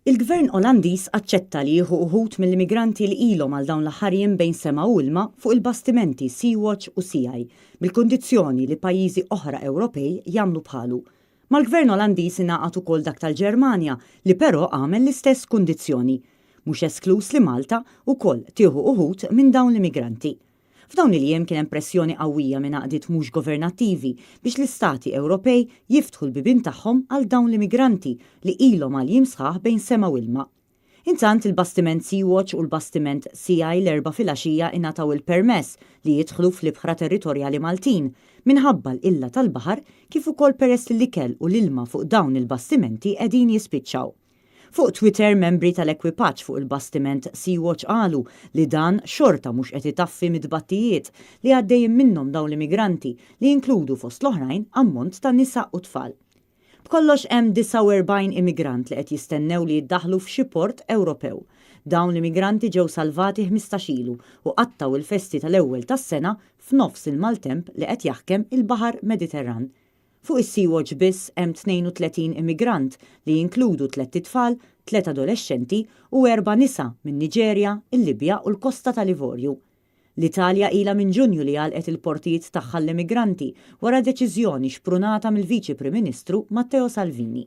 Il-Gvern Olandiż aċċetta li jieħu uħud mill-immigranti li ilhom għal dawn l-aħħar jiem bejn sema u ilma fuq il-bastimenti Sea-Watch u Sea-Eye, bil-kundizzjoni li pajjiżi oħra Ewropej jagħmlu bħalu. Mal-Gvern Olandiż ingħaqad ukoll dak tal-Ġermanja li però għamel l-istess kundizzjoni. Mhux eskluż li Malta wkoll tieħu uħud minn dawn l-immigranti. F'dawn il-jiem kien hemm pressjoni qawwija minn għaqdiet mhux governattivi biex l-istati Ewropej jiftħu l-bibien tagħhom għal dawn l-immigranti li ilhom għal jiem sħaħ bejn sema u ilma. Intant, il-bastiment Sea-Watch u l-bastiment Sea-Eye l-Erbgħa filgħaxija ingħataw il-permess li jidħlu fl-ibħra territorjali Maltin minħabba l-qilla tal-baħar kif ukoll peress li l-ikel u l-ilma fuq dawn il-bastimenti qegħdin jispiċċaw. Fuq Twitter membri tal-ekwipaġġ fuq il-bastiment Sea-Watch qalu li dan xorta mhux qed itaffi mit-tbattijiet li għaddejjin minnhom dawn l-immigranti li jinkludu fost l-oħrajn ammont ta' nisa u tfal. B'kollox hemm 49 immigrant li qed jistennew li jiddaħħlu f'xi port Ewropew. Dawn l-immigranti ġew salvati 15 ilu u qattgħu l-festi tal-ewwel tas-sena f'nofs il-maltemp li qed jaħkem il-Baħar Mediterran. Fuq is-Sea-Watch biss hemm 32 immigrant li jinkludu tlett itfal, tliet adolexxenti u erba' nisa min-Niġerja, il-Libja u l-Kosta tal-Ivorju. L-Italja ilha minn Ġunju li għalqet il-portijiet tagħha għall-immigranti wara deċiżjoni xprunata mill-Viċi Prim Ministru Matteo Salvini.